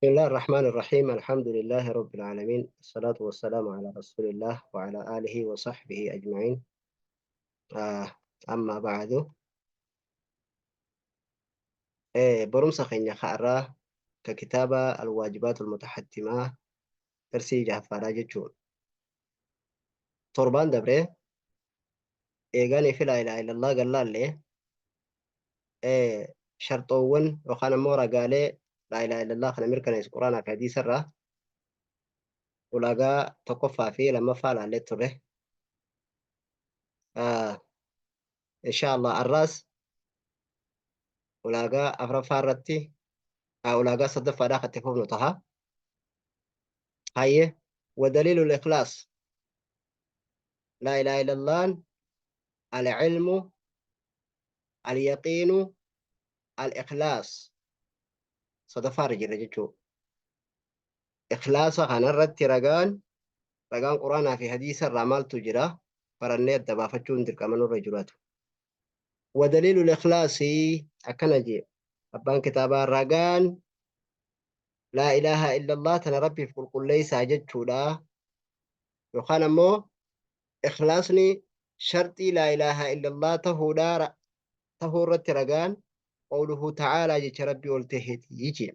بسم الله الرحمن الرحيم، الحمد لله رب العالمين، الصلاة والسلام على رسول الله وعلى آله وصحبه أجمعين. أما بعد، barumsa keenya har'aa ka kitaaba الواجبات المتحتمة darsii jahaffaadhaa jechuudha. Torbaan dabree eegaanii fi لا إله إلا الله gallaallee sharxoowwan yookaan ammoo ragaalee لا إله إلا الله kana mirkaneessu quraanaa fi hadiisa irraa ulaagaa tokkoffaa fi lammaffaa laallee turre. إن شاء الله arraas ulaagaa afuraffaa irratti, ulaagaa sadaffaadhaa kan itti fufnu taha. Hayyee, ودليل الإخلاص لا إله إلا الله العلم اليقين الإخلاص. Sadaffaa irra jirra jechuudha. Ikhlaasa kanarratti ragaan quraanaa fi hadiisa irraa maaltu jira, barannee adda baafachuun dirqama nurra jiraatu. ودليل الإخلاص akkana jee abbaan kitaabaa: ragaan لا إله إلا الله tana rabbiif qulqulleessaa jechuudha. Yookaan ammoo ikhlaasni sharxii لا إله إلا الله tahuudha, tahuu irratti ragaan قوله تعالى jecha rabbii ol taheeti jee.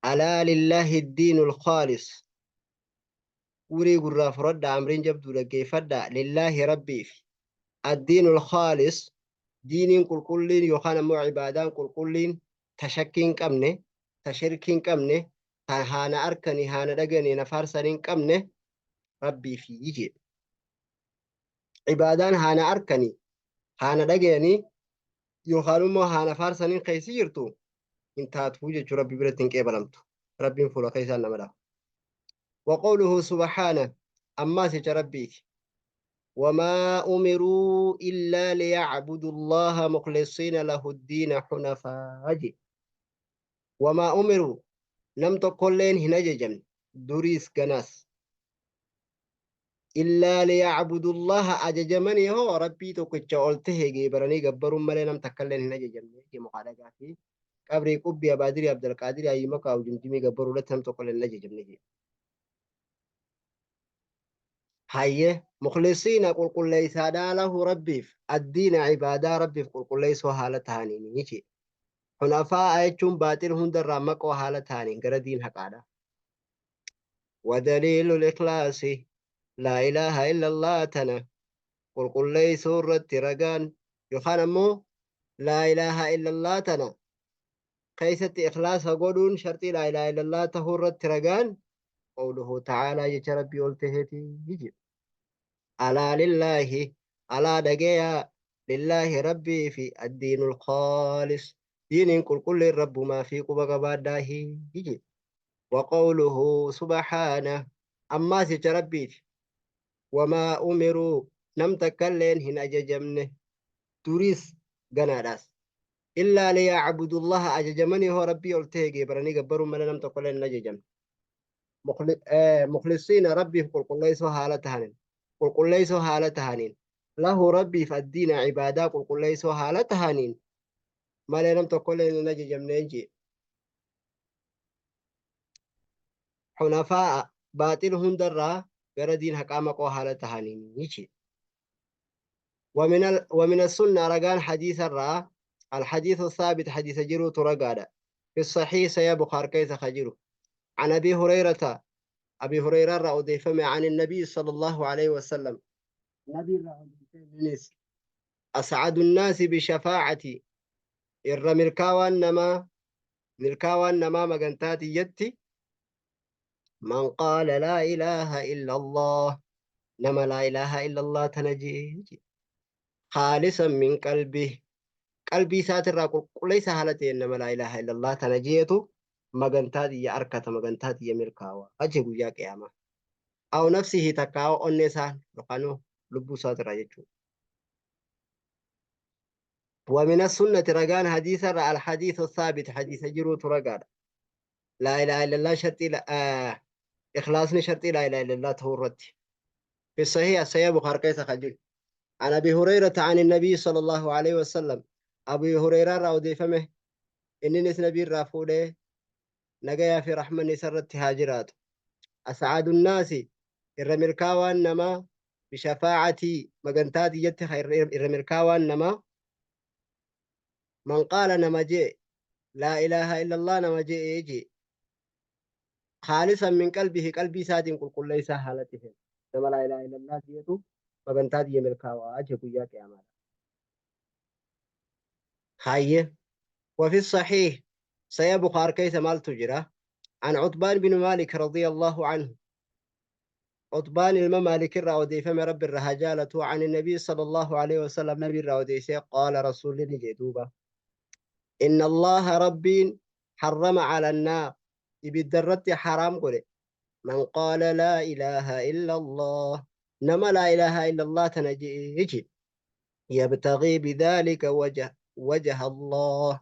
ألا لله الدين الخالص. Urii gurraa fudhadhaa, amriin jabduu dhaggeeffadhaa. لله rabbiif, الدين الخالص diiniin qulqulliin yookaan ammoo cibaadaan qulqulliin, ta shakkii hin qabne, ta shirkii hin qabne, ta haana arkanii haana dhaganii na faarsanii hin qabne rabbiifi jedhe. Cibaadaan haana arkanii haana dhagayanii yookaan immoo haana faarsaniin keessi jirtu hin taatu jechuu, rabbi biratti hin qeebalamtu. Rabbiin fuula keessaan nama dhaha. وقوله سبحانه ammaas jecha rabbiiti. وما أمروا إلا ليعبدوا الله مخلصين له الدين حنفاء je. وما أمروا nam tokkolleen hin ajajamne duriis ganaas إلا ليعبدوا الله ajajamanii hoo rabbii tokkicha ol tahe geebaranii gabbaruun malee nam takkalleen hin ajajamne jee. Mukaa dhagaa fi qabrii qubbii abaadirii abdalqaadirii ayyima kaa'u jimjimii gabbaruu irratti nam tokkolleen hin ajajamne jee. Hayyee, مخلصين qulqulleeysaadhaa, له rabbiif, الدين cibaadaa rabbiif qulqulleeysoo haala tahaniin jee. حنفاء jechuun baaxil hundarraa maqoo haala tahaniin gara diin haqaadha. ودليل الإخلاص لا إله إلا الله tana qulqulleeysuu irratti ragaan yookaan ammoo لا إله إلا الله tana keessatti ikhlaasa godhuun sharxii لا إله إلا الله tahuu irratti ragaan قوله تعالى jecha rabbii ol taheeti jedhu. ألا لله ألا dhageeyaa, لله rabbii fi, الدين الخالص diiniin qulqulliin rabbumaa fi quba qabaadhaahi jedhu. وقوله سبحانه ammaas jecha rabbiiti. وما أمروا nam takkalleen hin ajajamne duriis ganaadhaas إلا ليعبدوا الله ajajamanii hoo rabbii ol tahe geebaranii gabbaruun malee nam tokkolleen hin ajajamne. مخلصين rabbiif qulqulleessoo haala tahaniin, qulqulleessoo haala tahaniin, له rabbiif, الدين cibaadaa qulqulleessoo haala tahaniin malee nam tokkolleen hin ajajamneen jee. حنفاء baaxil hundarraa gara diin haqaa maqoo haala tahaniin jee. ومن السنة ragaan حديث الرا الحديث الثابت حديث جرو ترقادا في الصحيح صحيح بخاري كيس خجرو عن أبي هريرة أبي هريرة رأى عن النبي صلى الله عليه وسلم نبي رأى أسعد الناس بشفاعتي irra milkaawaan namaa, milkaawaan namaa magantaa tiyyatti, من قال لا إله إلا الله nama لا إله إلا الله tana jee خالصا من قلبه qalbii isaatirraa qulqulleessa haala ta'een nama لا إله إلا الله tana jeetu magantaa tiyya arkata, magantaa tiyya milkaawaa achi guyyaa qiyaamaa. أو نفسه takkaa onnee isaa yookaan lubbuu isaatirraa jechuudha. ومن السنة ragaan حديث الحديث الثابت حديث جرو رقاد لا إله إلا الله شرطي لا إخلاصني شرطي لا إله إلا الله تهورت في الصحيح الصحيح بخاري كيس خجل عن أبي هريرة عن النبي صلى الله عليه وسلم. أبي هريرة راودي فمه إني نبي رافوده. Nagayaa fi rahmanni isarratti haa jiraatu. As'adu nnaasi, irra milkaawaan namaa, bishafaa'atii, magantaa tiyyatti irra milkaawaan namaa, man qaala, nama jee, laa ilaaha illallah nama je'ee jee, khaalisan min qalbihi, qalbii isaatiin qulqulleessaa haala taheen, nama laa ilaaha illallah jeetu magantaa tiyya milkaawaa jee guyyaa qiyaamaadha. Hayyee. وفي الصحيح، صحيح بخار كيس مال تجرى، عن عتبان بن مالك رضي الله عنه، عتبان الممالك الرأودي فم رب الرهجالة، عن النبي صلى الله عليه وسلم، نبي الرأودي قال رسول جدوبة: إن الله ربي حرم على النار، إبدرت حرام قولي، من قال لا إله إلا الله، نما لا إله إلا الله تنجي، يبتغي بذلك وجه الله.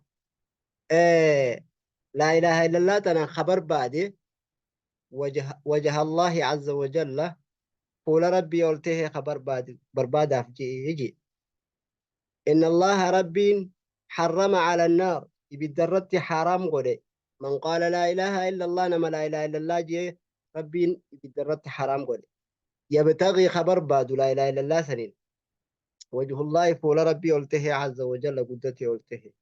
إيه، لا إله إلا الله تنا خبر بعد وجه الله عز وجل، قول ربي قلته خبر بعد برباد يجي. إن الله ربي حرم على النار، يبدرت حرام قولي، من قال لا إله إلا الله، نما لا إله إلا الله جي، ربي يبدرت حرام قولي، يبتغي خبر بعد لا إله إلا الله سنين وجه الله، فول ربي قلته عز وجل قدتي قلته.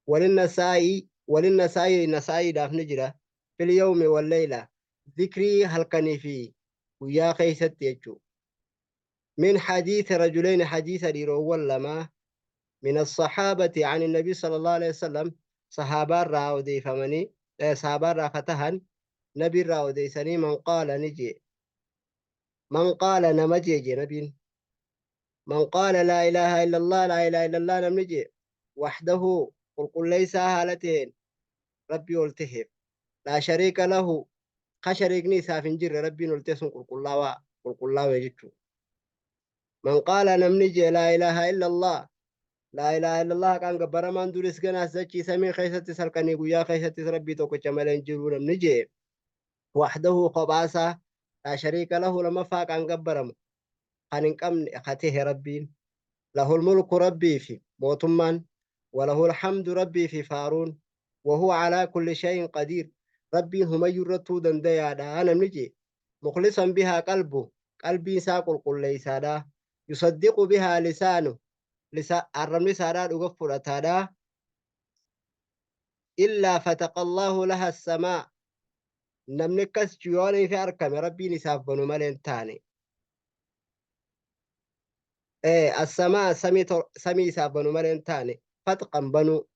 وللنسائي، وللنسائي، النسائي داف نجرة، في اليوم والليلة، ذكري هلكني في ويا خيست يجو، من حديث رجلين، حديث ريرو لما من الصحابة عن النبي صلى الله عليه وسلم، صحابة راودي فمني صحابة راختهن نبي راودي سني، من قال نجي، من قال نمجي نبي، من قال لا إله إلا الله، لا إله إلا الله نمجي، وحده، قل قل ليس هالتين ربي قلته، لا شريك له، خشريكني سافنجر ربي قلتسن قل قل الله قل قل الله ويجتشو. من قال نمنجي لا إله إلا الله، لا إله إلا الله كان قبرمان دورس جنا سچي سمي خيست سلكني قيا خيست ربي توك چملن جرو نمنجي، وحده قباسا، لا شريك له، لما فاق عن قبرم خانن قمن خته ربي، له الملك ربي في موتمان، وله الحمد ربي في فارون، وهو على كل شيء قدير، ربي هم يرتو دنديا أنا نجي، مخلصا بها قلبه، قلبي ساق قل ليس يصدق بها لسانه، لسان الرمل سارا أغفر تادا، إلا فتق الله لها السماء، نمنكس جواني في أركم ربي نساف بنو ملين تاني إيه السماء سمي سمي ساف بنو ملين تاني فتقا بنو،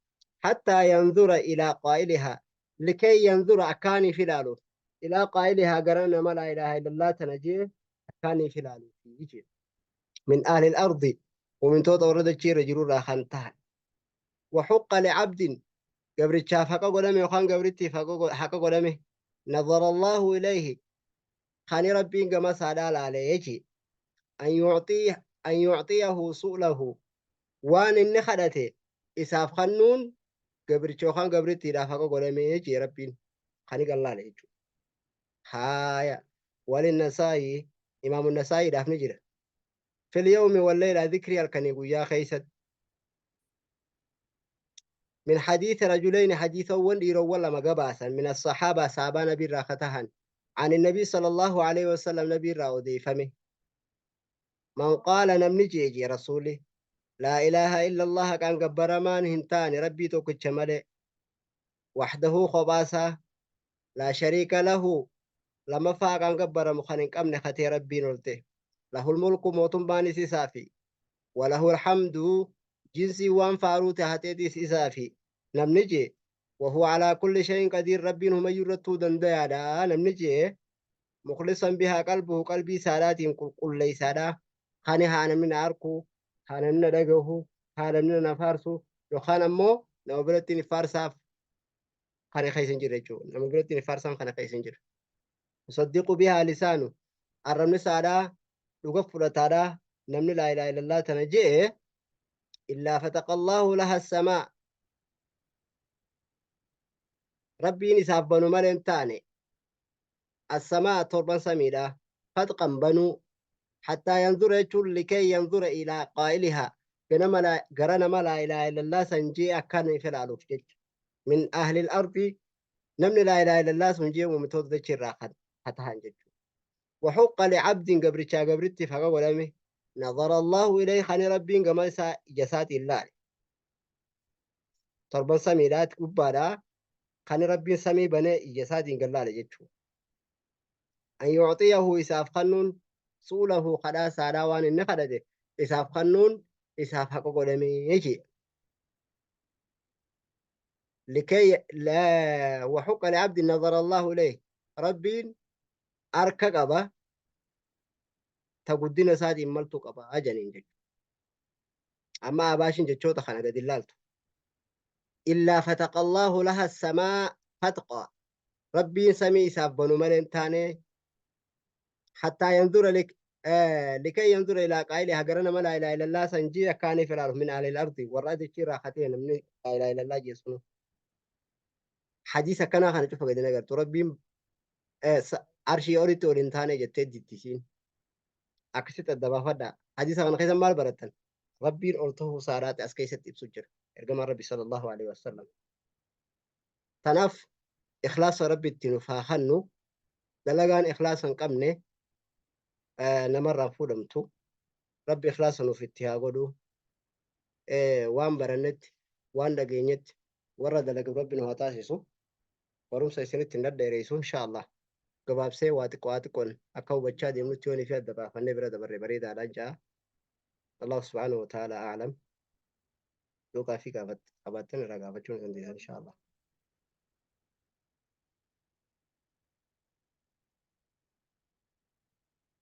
حتى ينظر إلى قائلها، لكي ينظر أكاني فلالو، إلى قائلها قرن ما لا إله إلا الله تنجيه أكاني فلالو يجي من أهل الأرض ومن توت ورد الشير جرور خانتها. وحق لعبد، قبرتشاف حق قدمي وخان قبرتي حق قدمي، نظر الله إليه، خاني ربي كما سادال عليه، أن يعطيه سؤله، وان إن خدته إساف خنون قبرتشو خان قبرتي لا حق قدمي يجي ربي خاني قال الله عليه. هايا. وللنسائي، إمام النسائي داف نجرة، في اليوم والليلة ذكري الكنيغو يا خيست، من حديث رجلين، حديث ون ولا مقباسا من الصحابة، صحابة نبي راختهن، عن النبي صلى الله عليه وسلم، نبي راودي فمه، من قال نمنجي رسولي لا إله إلا الله كان قبرمان هنتاني ربي توكتشمالي، وحده خباسا، لا شريك له، لما فاق أن قبر مخانك أمن خطي ربي نلته، له الملك موتم باني سافي، وله الحمد جنسي وان فاروت هتيتي سافي، نمنجي وهو على كل شيء قدير، ربي هم يرتو دنديا نمنجي، مخلصا بها قلبه، قلبي سادات قل لي سادا خاني هانا من أركو هانا من دقه هانا من نفارسو يخانا مو نوبرتني فارساف خاني خيسن جريجو نوبرتني فارسان خاني خيسن جر، يصدق بها لسانه، الرمل سادا يغفر تادا نمن لا إله إلا الله تنجيه، إلا فتق الله لها السماء، ربي نساب بنو ملين تاني السماء تربا سميدة فتقا بنو، حتى ينظر لكي ينظر إلى قائلها، قرن ما لا إله إلا الله سنجي أكان في العلوف من أهل الأرض. Namni laa ilaaha illallah sun jee mu'mintoota dachii irraa ka tahan jechuudha. Waxuqqa licabdin gabrichaa gabrittiif haqa godhame nazara Allahu ilayhi kan Rabbiin gama isaa ija isaatiin laale. Torban samiidhaatti gubbaadhaa kan Rabbiin samii banee ija isaatiin gad laale jechuudha. An yu'xiyahu isaaf kannuun su'ulahu kadhaa isaadhaa waan inni kadhate isaaf kannuun isaaf haqa godhame jee. Likay la وحق لعبد نظر الله إليه ربين أركا قبا تقدين سادي ملتو قبا أجنين جج أما أباشين جتشوتا خانا قد اللالتو إلا فتق الله لها السماء فتقا ربين سمي إساف بنو ملين تاني حتى ينظر لك لكي ينظر إلى قائلها قرنا ما لا إله إلا الله سنجي كان في الأرض من أهل الأرض والرأي تشير راحتين من لا إله إلا الله جيسونو حديث كان خانا شوف قد نقرت ربين arshii olitti ol hin taane jettee diddisiin akkasitti adda baafadha. Hadiisa kana keessa maal barattan? Rabbiin ol ta'uu saaraati as keessatti ibsu jira. Ergamaan Rabbi sallallahu alaihi wasallam. Tanaaf ikhlaasa Rabbi itti nuuf haa kennu. Dalagaan ikhlaasa hin qabne namarraa fuudhamtu. Rabbi ikhlaasa nuuf itti haa godhu. Waan barannetti, waan dhageenyetti warra dalagu Rabbi nu haa taasisu. Barumsa isinitti hin dhadheeressu insha Allah. Gabaabsee waa xiqqoo waa xiqqoon akka hubachaa deemnutti yoonii fi adda baafannee bira dabarre bareedaadhaan ja'a. Allah subhaanahu wa ta'ala a'lam. Yoo gaaffii qabaattan irraa gaafachuu ni dandeessan insha Allah.